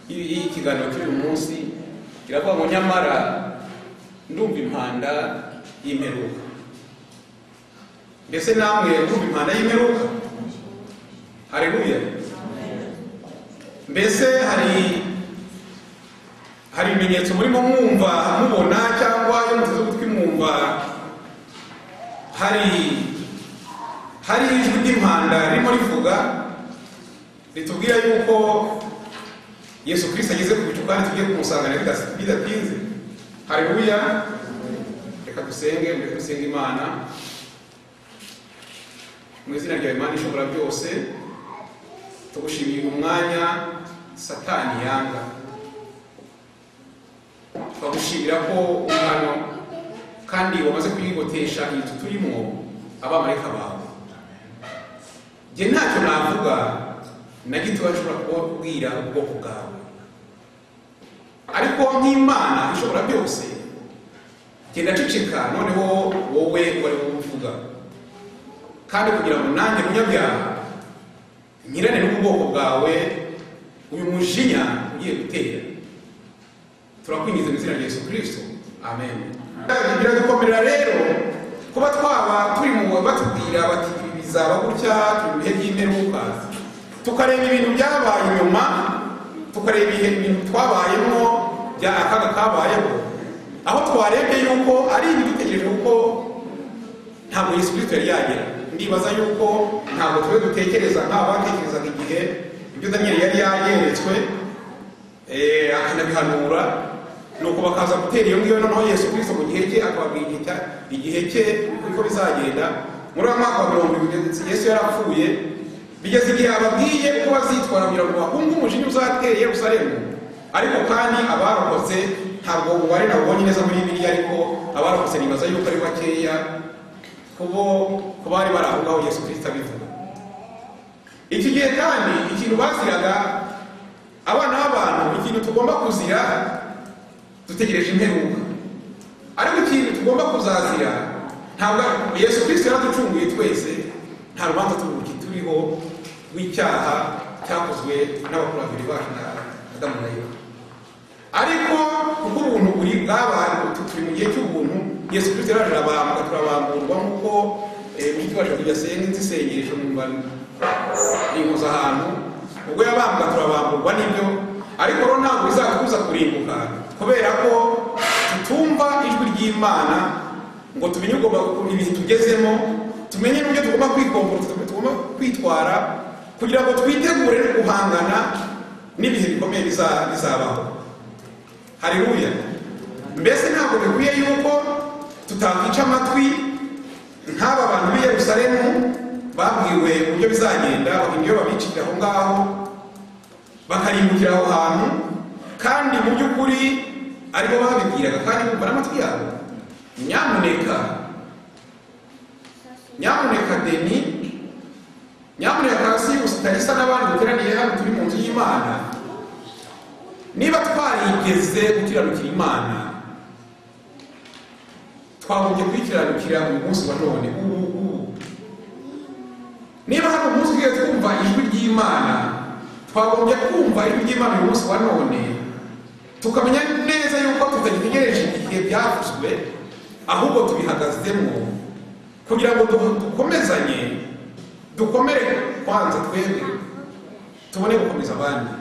y'ikiganiro cy'uyu munsi iravuga ngo nyamara ndumva impanda y'imperuka. Mbese namwe ndumva impanda y'imperuka? Haleluya! Mbese hari ibimenyetso murimo mwumva, mubona, cyangwa iyo muteze ugutwi mwumva hari ijwi ry'impanda ririmo rivuga, ritubwira yuko Yesu Kirisito ageze ku bicu kandi tugiye kumusanganira bidatinze? Haleluya! Reka dusenge. Mureke dusenge Imana. Mu izina rya Imana ishobora byose, tugushimiye umwanya Satani yanga. Twagushimira ko uri hano kandi wamaze kuyigotesha iyi nzu turimo abamarayika bawe. Njye ntacyo navuga na gito bashobora kubwira ubwoko bwawe, ariko nk'Imana ishobora byose genda ceceka, noneho wowe wari wowe uvuga, kandi kugira ngo nanjye munyabyaha nkirane n'ubwoko bwawe uyu mujinya ugiye gutera. Turakwingiza mu izina rya Yesu Kirisito, amen. Biradukomerera rero kuba twaba turi mu batubwira bati ibi bizaba gutya, turi mu bihe by'imperuka, tukareba ibintu byabaye inyuma, tukareba ibihe ibintu twabayemo bya akaga kabayeho, aho twarebye yuko ari ibidutegereje, kuko ntabwo Yesu Kirisito yari yagera. Ndibaza yuko ntabwo twe dutekereza nk'aba batekerezaga igihe ibyo Daniyeli yari yeretswe, akanabihanura, nuko bakaza gutera iyo ngiyo. Noneho Yesu Kirisito mu gihe cye akababwira igihe cye uko bizagenda. Muri uwo mwaka wa 70 Yesu yarapfuye, bigeze igihe ababwiye uko bazitwara kugira ngo bahunge umujinya uzatera i Yerusalemu. Ariko kandi abarokotse, ntabwo umubare nawubonye neza muri Bibiliya, ariko abarokotse nibaza yuko ari bakeya kubo ku bari bari aho ngaho Yesu Kirisito abivuga. Iki gihe kandi ikintu baziraga abana b'abantu, ikintu tugomba kuzira, dutegereje imperuka, ariko ikintu tugomba kuzazira, ntabwo Yesu Kirisito yaraducunguye twese, nta rubanza turuki turiho rw'icyaha cyakozwe n'abakurambere bacu na Adamu na Eva. Ariko kuko ubuntu buri bwabaye, turi mu gihe cy'ubuntu, Yesu Kirisito yaraje arabambwa, turabamburwa, nk'uko mushiki wacu kujya asenga inzu isengesho numva rinkoza ahantu. Ubwo yabambwa turabamburwa n'ibyo, ariko rero ntabwo bizatubuza kurimbuka kubera ko tutumva ijwi ry'Imana ngo tumenye ugomba ibihe tugezemo, tumenye n'uburyo tugomba kwikombora, tugomba kwitwara kugira ngo twitegure no guhangana n'ibihe bikomeye bizabaho. Haleluya! Mbese ntabwo bikwiye yuko tutakwica amatwi nk'aba bantu b'i Yerusalemu babwiwe uburyo bizagenda, bakaba iyo babicira aho ngaho, bakarimbukira aho hantu, kandi mu by'ukuri aribo babibwiraga kandi bumva n'amatwi yabo? Nyamuneka, nyamuneka Deni, nyamuneka Kasiyusi, Tarisa n'abandi duteraniye hano turi mu nzu y'Imana, niba twarigeze gukiranukira Imana, twagombye kuyikiranukira uyu munsi wa none, ubu ubu. Niba hari umunsi tugiye twumva ijwi ry'Imana, twagombye kumva ijwi ry'Imana uyu munsi wa none, tukamenya neza yuko tutagitegereje igihe byavuzwe, ahubwo tubihagazemo kugira ngo dukomezanye, dukomere kwanza twebwe, tubone gukomeza abandi.